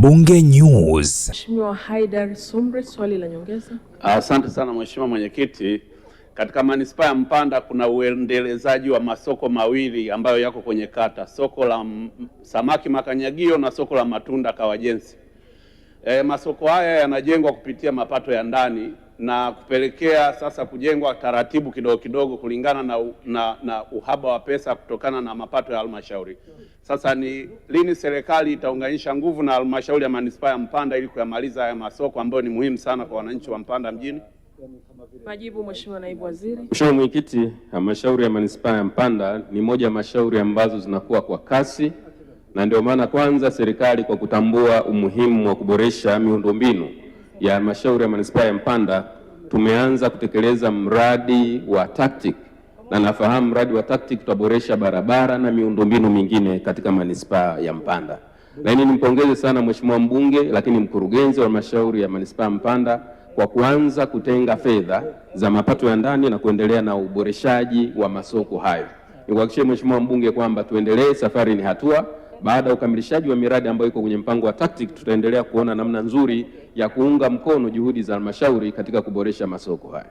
Bunge News. Mheshimiwa Haidar Sumri, swali la nyongeza. Asante sana Mheshimiwa Mwenyekiti. Katika manispaa ya Mpanda kuna uendelezaji wa masoko mawili ambayo yako kwenye kata, soko la samaki Makanyagio na soko la matunda Kawajensi. Masoko haya yanajengwa kupitia mapato ya ndani na kupelekea sasa kujengwa taratibu kidogo kidogo kulingana na uhaba wa pesa kutokana na mapato ya halmashauri. Sasa ni lini serikali itaunganisha nguvu na halmashauri ya manispaa ya Mpanda ili kuyamaliza haya masoko ambayo ni muhimu sana kwa wananchi wa Mpanda mjini? Majibu, Mheshimiwa Naibu Waziri. Mheshimiwa Mwenyekiti, halmashauri ya manispaa ya Mpanda ni moja ya halmashauri ambazo zinakuwa kwa kasi, na ndio maana kwanza serikali kwa kutambua umuhimu wa kuboresha miundombinu ya halmashauri ya manispaa ya Mpanda tumeanza kutekeleza mradi wa TACTIC, na nafahamu mradi wa TACTIC tutaboresha barabara na miundombinu mingine katika manispaa ya Mpanda. Lakini nimpongeze sana Mheshimiwa mbunge, lakini mkurugenzi wa halmashauri ya manispaa ya Mpanda kwa kuanza kutenga fedha za mapato ya ndani na kuendelea na uboreshaji wa masoko hayo. Nikuhakikishie Mheshimiwa mbunge kwamba tuendelee, safari ni hatua. Baada ya ukamilishaji wa miradi ambayo iko kwenye mpango wa TACTIC, tutaendelea kuona namna nzuri ya kuunga mkono juhudi za halmashauri katika kuboresha masoko haya.